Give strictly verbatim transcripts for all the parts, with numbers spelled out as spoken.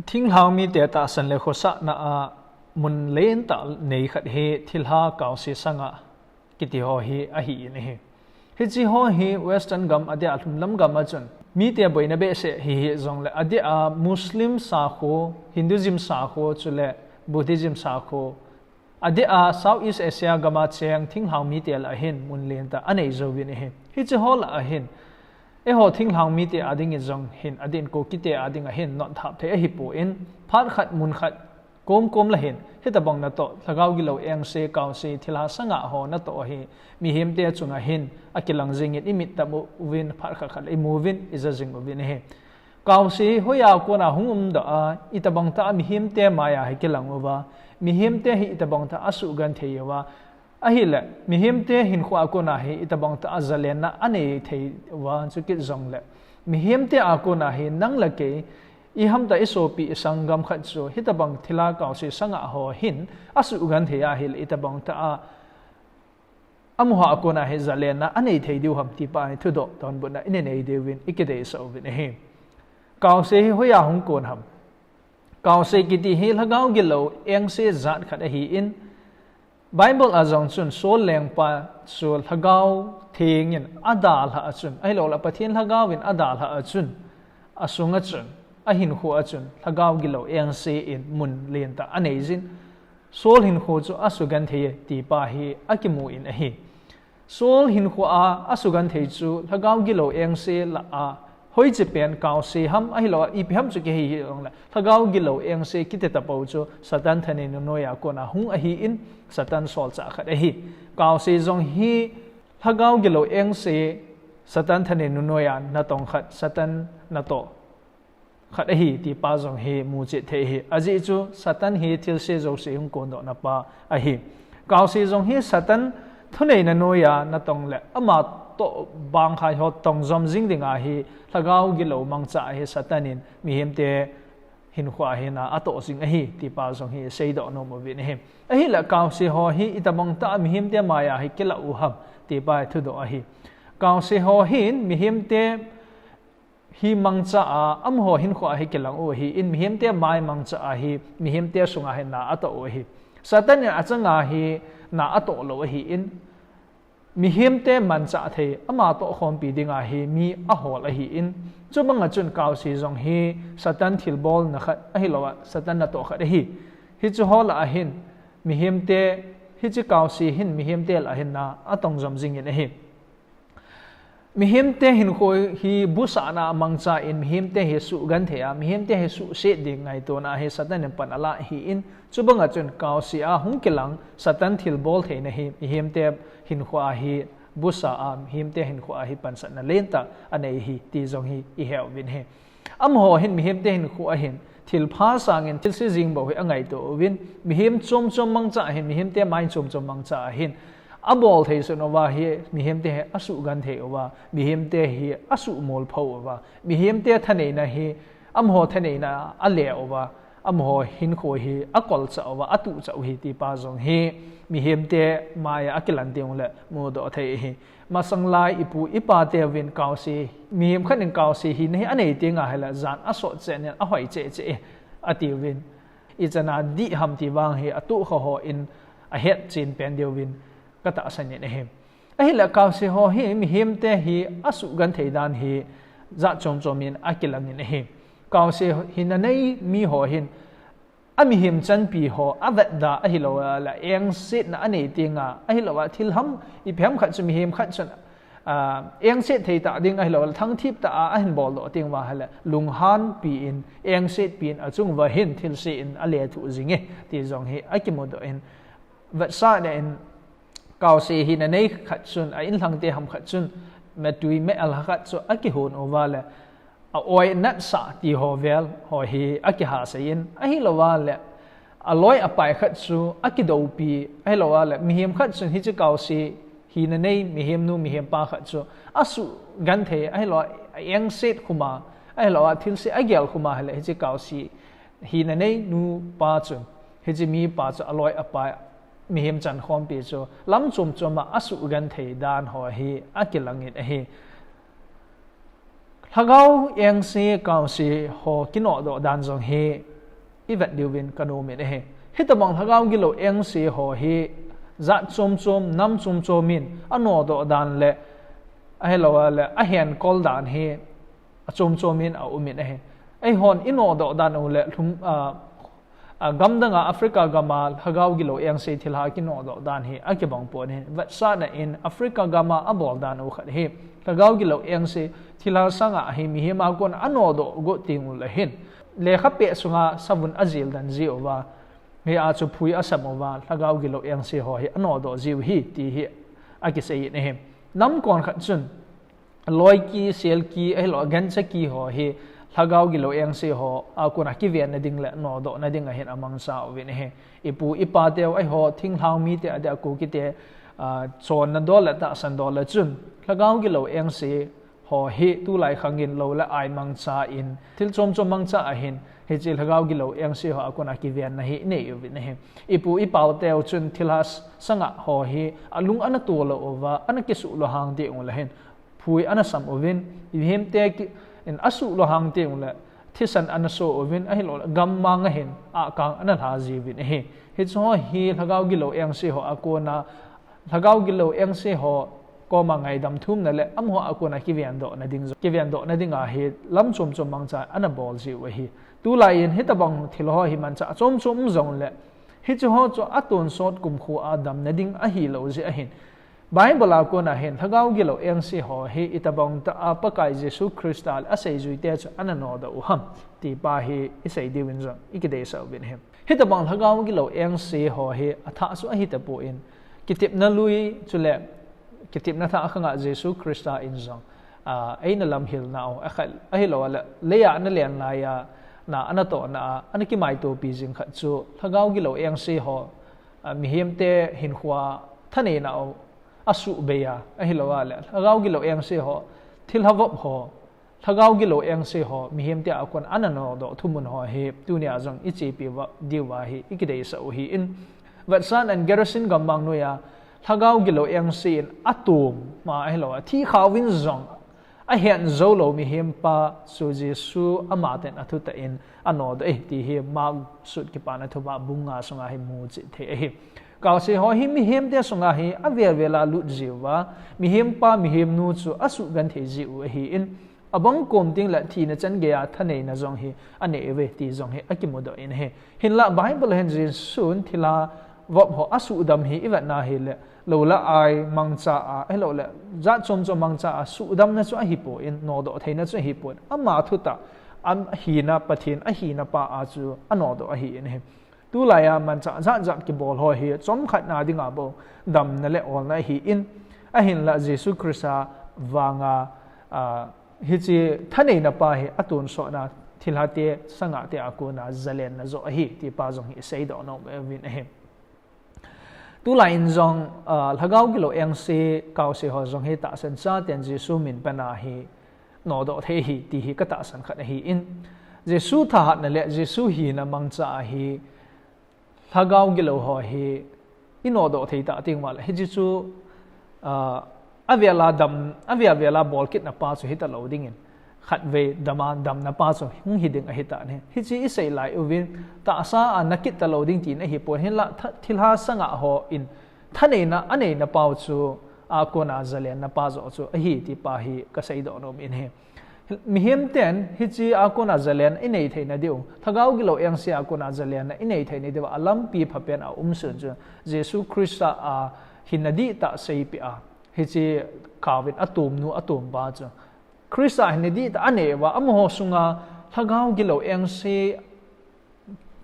Thinglhang mite tahsan le khosahna a mun lentah nei khat hi thilha kaose sanga kiti ho hi ahi in ahi. Hiche ho hi Western gam adeh a lhumlam gam a chun mite boina behseh hi hi jongle adeh a Muslim sakho, Hinduism sakho chule Buddhism sakho, adeh a Southeast Asia gam a cheng thinglhang mite lah a hin mun lentah anei jouvin ahi. Hiche ho lah a hin eiho thinglhang mite a dingin jong hin adeh in Kukite a ding a hin notthap thei ahipon, phat khat mun khat komkom lah a hin hitobang natoh lhagao gilou engse kaose thilha sanga ho natoh hi mihemte chunga hin akilang jingin imit tah uvin, phat khat khat imu uvin, ija jing uvin ahi. Kaose hi hoiya kona hung umdoh a, itobang tah a mihemte maiya hi kilang uva, mihemte hi itobang tah a asuhgenthei uva, ahile mihemte hinkhoa kona hi itobang tah a jalenna anei thei uva, chukit jongle mihemte a kona hi nang le kei, ihamtah isopi isanggam khat chu hitobang thilha kaose sanga ho hin asuhgenthei ahile itobang tah a amaho a kona hi jalenna anei thei diu ham ti pa hi thudoh donbutna inei diuvin ikideisah uvin ahi. Kaose hi hoiya hung kon ham? Kaose kiti hi lhagao gilou engse jat khat ahin, Bible a jong chun Saul lengpa chu Lhagao Theng in adalhah a chun, ahilouleh Pathen Lhagao in adalhah a chun, asunga chun, ahinkhoa chun lhagao gilou engse in mun lentah anei jin, Saul hinkho chu asugenthei e ti pa hi akimu in ahi. Saul hinkhoa asugenthei chu lhagao gilou engse lah a hoiche pen kaose ham, ahilouleh ipi ham chu kihe hijongle lhagao gilou engse kiti tapou chu Satan thaneina noiya kona hung ahin, Satan solchah khat ahi. Kaose jong hi lhagao gilou engse Satan thaneina noiya natong khat, Satan natoh khat ahi ti pa jong hi muchet thei ahi. Ajeh chu Satan hi thilse jouse hung kondohna pa ahi. Kaose jong hi Satan thuneina noiya natong le ama toh bangkha ho tongjom jing dinga hi lhagao gilou mangcha a hi Satan in mihemte hinkhoa hi na atoh jing ahi ti pa jong hi seidoh nom uvin ahi. Ahile kaose ho hi itobang tah a mihemte maiya hi kilah u ham ti pa hi thudoh ahi. Kaose ho hin mihemte hi mangcha a, amaho hinkhoa hi kilang u ahin, mihemte mai mangcha a hi mihemte sunga hi na atoh u ahi. Satan in achanga hi na atoh lou ahin, mihemte manchah thei, ama tohkhompi dinga hi mi ahol ahin, chubanga chun kaose jong hi Satan thilbolna khat ahilouleh Satan natoh khat ahi. Hiche ho lah a hin mihemte, hiche kaose hin mihemte lah a hin na atongjom jingin ahi. Mihemte hinkho hi busahna a mangcha in mihemte hi suhgenthei a, mihemte hi suhset ding ngaitona hi Satan in pan alah ahin, chubanga chun kaose a hung kilang Satan thilbol theina hi mihemte hinkhoa hi busa a, mihemte hinkhoa hi pansatna lentah anei ahi ti jong hi ihe uvin ahi. Amaho hin mihemte hinkhoa hin thilpha sangin thilse jing bou hi angaito uvin, mihem chomchom mangcha hin mihemte mai chomchom mangcha hin abol thei sun uva hi mihemte hi asuhgenthei uva, mihemte hi asuhmolpho uva, mihemte thaneina hi amaho thaneina ale uva, amaho hinkho hi akolchah uva, atuhchah u ahi ti pa jong hi mihemte maiya akilan teng uleh mudoh thei ahi. Masanglai ipu ipate uvin kaose, mihem khat in kaose hina hi anei teng ahile jan asot cheh in ahoi cheh cheh e atiuvin, ichan a dih ham ti vang hi atohkha hon ahetchen pen diuvin katahsan in ahi. Ahile kaose ho hi mihemte hi asuhgenthei dan hi jat chomchom in akilangin ahi. Kaose hina nei miho hin amihem chanpi ho avetda ahilouleh engsetna anei tenga, ahilouleh thil ham ipi ham khat chu mihem khat chun, ah, engset thei tah ding ahilouleh thangthip tah a ahin boldoh teng uva ahile lunghanpi in, engsetpi in achung uva hin thilse in alethuh jing e ti jong hi akimudoh in, vetsahna in kaose hina nei khat chun a inlhangte ham khat chun metui me-al khat chu akihon uva le a-oi natsah ti ho vel ho hi akihasei in, ahilouva le aloi apai khat chu akidoupi, ahilouva le mihem khat chun hiche kaose hina nei mihemnu mihempa khat chu asuhgenthei, ahilouva engset khum a, ahilouva thilse agel khum a ahile hiche kaose hina nei nupa chun hiche mipa chu aloi apai mihem chankhompi chu lam chomchom a asuhgenthei dan ho hi akilangin ahi. Lhagao engse kaose ho kinodoh dan jong hi i vet diuvin ka nom in ahi. Hitabang lhagao gilou engse ho hi jat chom chom, nam chom chom in a nodoh dan le, ahilou le a henkol dan hi a chom chom in a um in ahi. Eihon i nodoh dan u le lhum, a, a, gamdang a Africa gam a lhagao gilou engse thilha kinodoh dan hi a kibang pon ahi. Vetsahna in Africa gam a a bol dan u khat hi lhagao gilou engse thilha sang a hi mihem a kon a nodoh got ding u le hin, lekha peh sunga savun a jil dan ji uva, hi a chu phui a sam uva, lhagao gilou engse ho hi a nodoh ji u hi ti hi a kisei in ahi. Nam kon khat chun loiki, selki, ahilou gancha ki ho hi lhagao gilou engse ho a kon a kivenna ding le nodohna ding a hin a mangcha uvin ahi. I pu i pa teu, eiho thinglhang mite a dia Kuki te, a, chonna dol le tahsan dol le chun lhagao gilou engse ho hi tulai khang in lou le ai mangcha in, thil chom chom mangcha a hin, hiche lhagao gilou engse ho a kon a kivenna hi i nei uvin ahi. I pu i pau teu chun thilha s-, sang a ho hi a lung ana to lou uva, ana kisuh lou hang ding u le hin, phui ana sam uvin, mihem te ki, in a suh lou hang ding u le, thisan ana so uvin, ahilou le gammang a hin a kang ana lha ji uvin ahi. Hiche ho hi lhagao gilou engse ho a kon a, lhagao gilou engse ho koma ngaidam thumna le amaho a kon a kivendohna ding jong, kivendohna ding a hi lam chom chom mangcha ana bol ji u ahi. Tulai in hitabang thil ho hi manchah chom chom jong le, hiche ho chu a tonsot kumkhu a damna ding ahilou jeh a hin, Bible a kon a hin lhagao gilou engse ho hi itabang tah a Pakai Jesu Christa le a seijui te chu ana nodoh u ham ti pa hi i sei diuvin jong i kideisah uvin ahi. Hitabang lhagao gilou engse ho hi a thah chu ahi tapon, kitepna lui chule kitepna thah khang a Jesu Christa in jong, a, eina lamhilna u, a khat, ahilou le lei a ana len lai a, na ana tohna a, ana kimaitopi jing khat chu lhagao gilou engse ho, a, mihem te hinkho a thaneina u a suhbei a, ahilou le lhagao gilou engse ho, thilha vop ho, lhagao gilou engse ho, mihem te a kon ana nodoh thumun ho hi tunia jong i chepi uva diu va hi i kideisah u ahin, vetsahnan Gerasim gammang noi a lhagao gilou engse in a tom ma ahilou a, thi kha uvin jong a hen jou lou mihem pa chu Jesu ama ten a thutah in a nodoh e ti hi Mark sut Kipana Thupha bung nga sunga hi mu cheh thei ahi. Kaose ho hi mihem te sunga hi a vel vel a lut ji uva, mihem pa mihem nu chu a suhgenthei ji u ahin, abang kom ding le thina chan gei a thaneina jong hi a nei uve ti jong hi a kimudoh in ahi. Hinlah Bible a hin Jesun thilha vop ho a suhdam hi i vetna hi le, lou le ai mangcha a, ahilou le jat chom chom mangcha a suhdamna chu ahi pon, nodoh theina chu ahi pon, ama thutah, a hina Pathen, a hina pa a chu a nodoh ahi in ahi. Tulai a manchah jat jat kibol ho hi chomkhat na ding a bou damna le olna ahin, ahinlah Jesu Christa vang a, a, hiche thaneina pa hi a tonsot na thilha te sang a te a kon a zalenna joh ahi ti pa jong hi i seidoh nom uvin ahi. Tulai in jong, a, lhagao gilou engse kaose ho jong hi tahsan cha ten Jesu min pan a hi nodoh thei ahi ti hi ka tahsan khat ahin, Jesu thahatna le Jesu hina mangcha a hi lhagao gilou ho hi i nodoh thei ta ding uva le, hiche chu, a, a vel a dam, a vel vel a bol kitna pa chu hita lou ding in, khatvei dam a damna pa chu hung hi ding ahi tan ahi. Hiche i sei lai uvin, tahsa a na kit ta lou ding tina ahi pon, hinlah tha-, thilha sang a ho in thaneina a neina pa u chu a kon a zalenna pa joh chu ahi ti pa hi ka seidoh nom in ahi. Mihem ten hiche a kon a zalenna i nei theina diu, lhagao gilou engse a kon a zalenna i nei theina diu a lampi phapen a um sun chu Jesu Christa a hinna dihtah seipeh a, hiche kaovin a tomnu a tompa chu Christa hinna dihtah a nei uva, amaho sunga lhagao gilou engse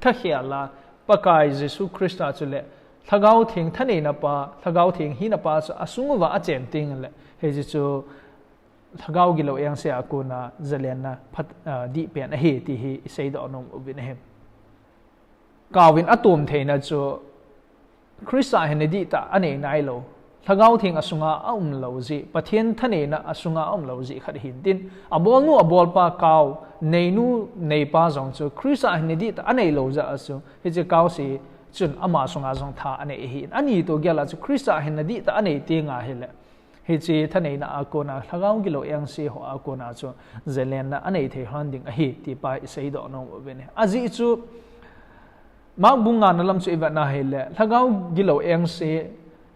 thakhel a Pakai Jesu Christa chule Lhagao Theng thaneina pa, Lhagao Theng hina pa chu a sung uva a chen teng le, hiche chu lhagao gilou engse a kon a zalenna phat, a, dih pen ahi ti hi i seidoh nom uvin ahi. Kaovin a tom theina chu Christa hinna dihtah a nei nailou, Lhagao Theng a sunga a um lou jeh, Pathen thaneina a sunga a um lou jeh khat ahin tin, a bolnu a bolpa, kao neinu neipa jong chu Christa hinna dihtah a nei lou jeh a chu, hiche kaose chun ama sunga jong tha a nei ahin, ani toh gel a chu Christa hinna dihtah a nei teng a hile, hiche thaneina a kona, lhagao gilou engse ho a kona chu, jalenna anei thei lhon ding ahi, ti pa i seidoh nom uvin ahi. Ajeh chu, Mark bung nga na lam chu i vet na hile, lhagao gilou engse,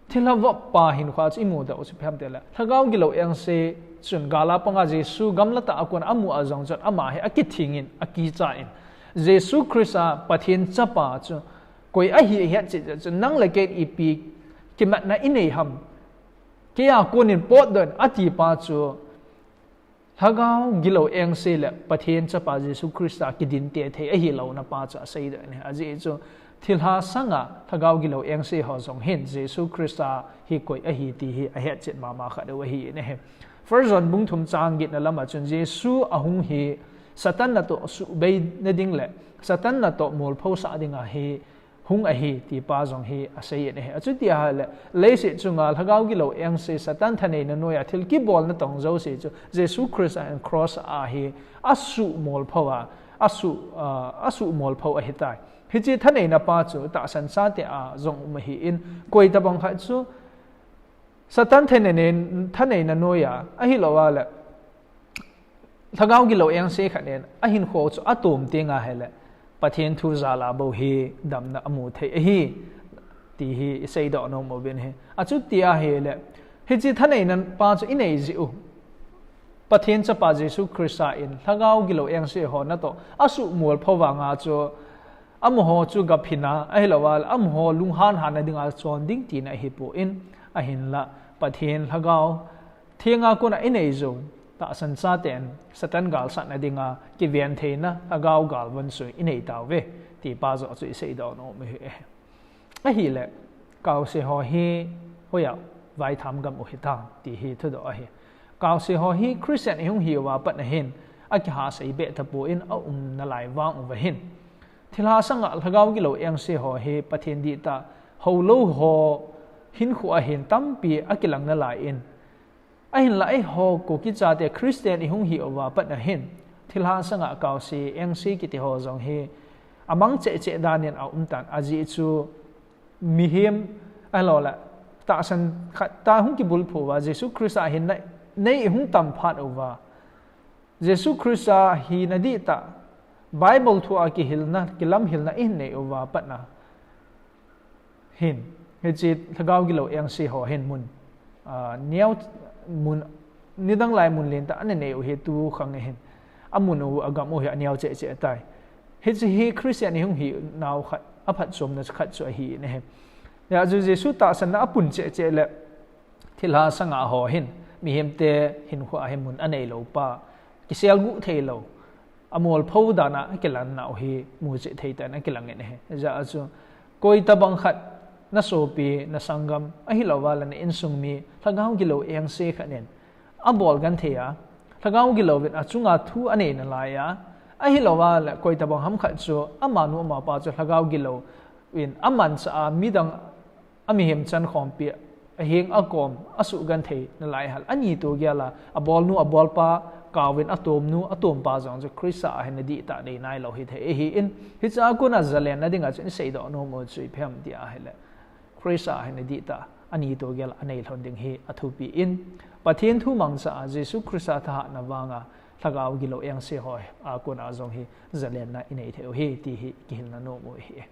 thilha vop pa hinkho chu i mudoh u chu ipi ham itile, lhagao gilou engse chun gal a panga Jesu gamla tah a kona amu a jong chun ama hi akithing in, akicha in. Jesu Christa Pathen chapa chu koi ahi ahet chet chun nang le kei in ipi kimatna i nei ham. Kei a kon in potdoh in ati pa chu, lhagao gilou engse le Pathen chapa Jesu Christa kidinte thei ahi louna pa chu aseidoh in ahi. Ajeh chu thilha sanga lhagao gilou engse ho jong hin Jesu Christa hi koi ahi ti hi ahet chet mama khat u ahi in ahi. First John bung thum chang get na lam a chun Jesu ahung hi Satan natoh suhbei na ding le Satan natoh molpho sah ding ahi hung ahi, ti pa jong hi asei in ahi. Achuti ahile, leiset chunga lhagao gilou engse Satan thaneina noiya thil kibolna tong jouse chu Jesu Christa in cross a hi asuh molpho a, asuh, ah, asuh molpho ahitai. Hiche thaneina pa chu tahsan chate a jong um ahi in, koi tabang khat chu Satan thaneina, thaneina noiya, ahilou a le, lhagao gilou engse khat in ahinkho chu atom teng ahile, Pathen thu jal a bou hi damna amu thei ahi, ti hi i seidoh nom uvin ahi. Achuti ahile, hiche thaneina pa chu i nei jeh u, Pathen chapa Jesu Christa in lhagao gilou engse ho natoh asuh molpho vanga chu, amaho chu gaphin a, ahilou a le, amaho lunghan hanna dinga chon ding tina ahipon, ahinla Pathen lhagao thenga kona i nei jou tahsan chaten Satan galsatna dinga kiven theina lhagao galvon chu i nei tauve, ti pa joh chu i seidoh nom u ahi. Ahile, kaose ho hi hoiya vaitham gam u hitam, ti hi thudoh ahi. Kaose ho hi Christian i hung hi uva pat na hin, akihasei beh tapon aum nalai vang uva hin, thilha sanga lhagao gilou engse ho hi Pathen dihtah houlou ho hinkho a hin tampi akilang nalai in, ahinla eiho Kuki chate Christian i hung hi uva pat na hin, thilha sanga kaose engse kiti ho jong hi amang cheh cheh dan in aum tan, ajeh chu mihem, ahilou le, tahsan khat a hung kibulphu uva, Jesu Christa hin na, nei i hung tam phat uva, Jesu Christa hi na dihtah, Bible thu a kihilna, kilamhilna i hin nei uva pat na hin, hiche lhagao gilou engse ho hin mun, ah, neo mun, nidang lai mun lentah ana nei u hi tu khang hin, amun u, agam u hi aneo cheh cheh tai. Hiche hi Christian i hung hi nau khat, aphatchomna khat chu ahi in ahi. Hijeh a chu Jesu tahsanna apun cheh cheh le, thilha sanga ho hin, mihemte hinkho a hin mun anei lou pa, kiselguh thei lou, amolpho dan a akilanna u hi mu cheh thei tah in akilang in ahi. Hijeh a chu, koi tabang khat, na sopi, na sanggam, ahilou a le na insung mi, lhagao gilou engse khat in abol genthei a, lhagao gilou in achunga thu anei nalai a, ahilou a le koi tabang ham khat chu amanu amapa chu lhagao gilou in amanchah a midang a mihem chankhompi a, aheng akom, asuh genthei nalai hal, ani to gel a, abolnu abolpa, kaovin atomnu atompa jong chu Christa a hin na dihtah nei nailou hithei ahi in, hiche a kona jalenna dinga chu i seidoh nom u chu ipi ham ti ahile, Christa a hin na dihtah ani to gel a nei lhon ding hi athupi in, Pathen thu mangcha a Jesu Christa thahatna vanga lhagao gilou engse ho a kona jong hi jalenna i nei thei u hi, ti hi kihilna nom u ahi.